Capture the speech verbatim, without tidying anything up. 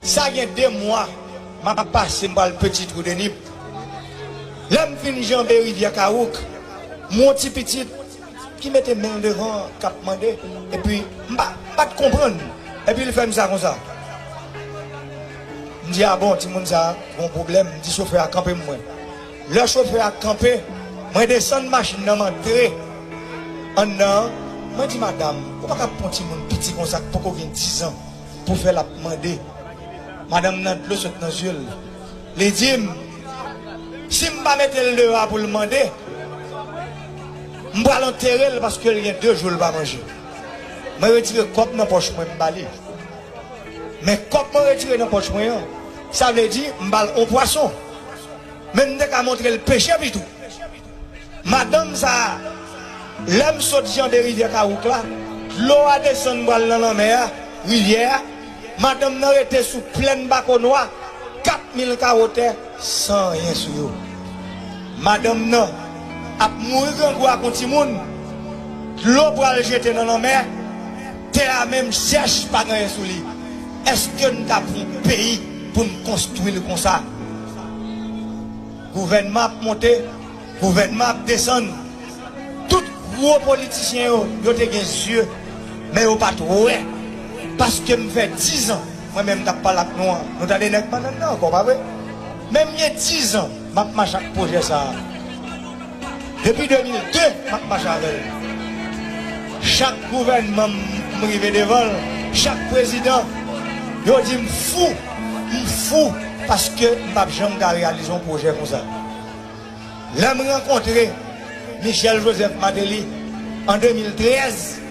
Sa gen de mwa, m ap pase, m pral Petit Trou de Nip. Lè m fin janbe rivyè Kawouk, m wè yon ti pitit ki mete men l devan, k ap mande, epi m pa, m pa t konprann. Epi l fè m sa konsa. M di, "A bon, timoun sa a gon pwoblèm." M di chofè a, "Kanpe m wè." Lè chofè a kanpe, mwen desann machin nan, m antre anndan an. Mwen di, "Madanm, ou pa ka pran timoun piti konsa k poko gen diz an pou fè l ap mande." Madanm nan, dlo sot nan zye l. Li di m, "Si m pa mete l deyò a pou l mande, m pral antere l paske l gen de jou l pa manje." Mwen retire kòb nan pòch mwen, m ba li. Men kòb mwen retire nan pòch mwen an, sa vle di m ba l yon pwason. Men m te ka montre l peche pito. Madanm sa a, lè m sot janbe rivyè Kawouk la, dlo a desann pral nan lanmè a, rivyè a. Madanm nan rete sou plèn Bakonwa, kat mil kawo tè, san anyen sou yo. Madanm nan ap mouri grangou ak yon timoun, dlo pral jete nan lanmè, tè a menm chèch, pa gen anyen sou li. Èske n ta pran yon peyi pou n konstwi l konsa? Gouvènman ap monte, gouvènman ap desann. Tout gwo politisyen yo, yo te gen zye, men yo pa t wè. Paske m fè diz an, mwen menm k ap pale ak nou an. Nou tande nèg bannann nan ankò, pa vre? Men m gen diz an, m ap mache ak pwojè sa a. Depi de mil de, m ap mache avè l. Chak gouvènman m, m rive devan l, chak prezidan, yo di m fou, m fou, paske m p ap janm ka reyalize yon pwojè konsa. Lè m rankontre Michel Joseph Martelly an de mil trèz,